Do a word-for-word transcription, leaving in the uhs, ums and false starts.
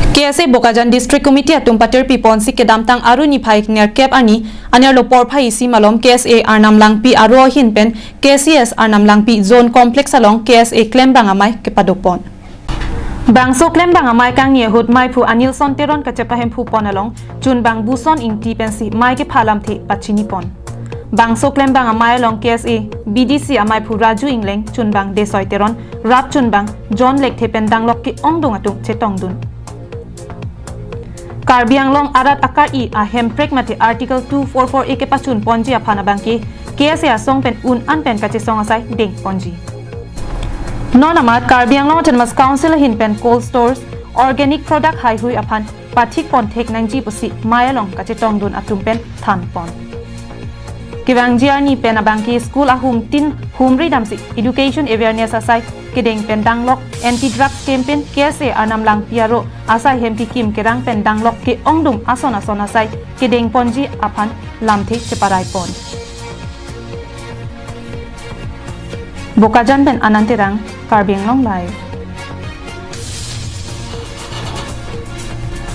K S A Bokajan District Committee atum patirpi ponsi kedamtang Aru niphai nerkep arni anerlo porphai isi malom K S A Arnam Langpi aro ahin pen K C S Arnam Langpi Zone Complex along K S A klembang amei kepadopon. Bangso klembang amei kangni ahut meiphu Anilson Teron kachepahemphu pon along chunbang Buson Ingti pensi mei kepha lamthe pachini pon. Bangso klembang amei along K S A B D C ameiphu Raju Ingleng, chunbang Desoi Teron, rap chunbang John Lekthe pen danglok ke-ongdung atum chetongdun. Karbi Anglong arat akar-i ahemprek mate Article two four four A kepachun ponji aphan abangke K S A asong pen un an pen kachesong asai deng ponji. Non amat Karbi Anglong Autonomous Council ahin pen cold stores, organic product haihui aphan pathik pon thek nangji pusi mei along kachetongdun atum pen than pon. Kevangji arni pen abangke school ahum tin humri damsi education awareness asai kedeng pen danglok anti drugs campaign K S A Arnam Langpi aro asai hem kikim kerang pen danglok ke-ongdung ason ason asai kedeng ponji aphan lamthe cheparai pon. Bokajan pen Anand Terang, Karbi Anglong Live.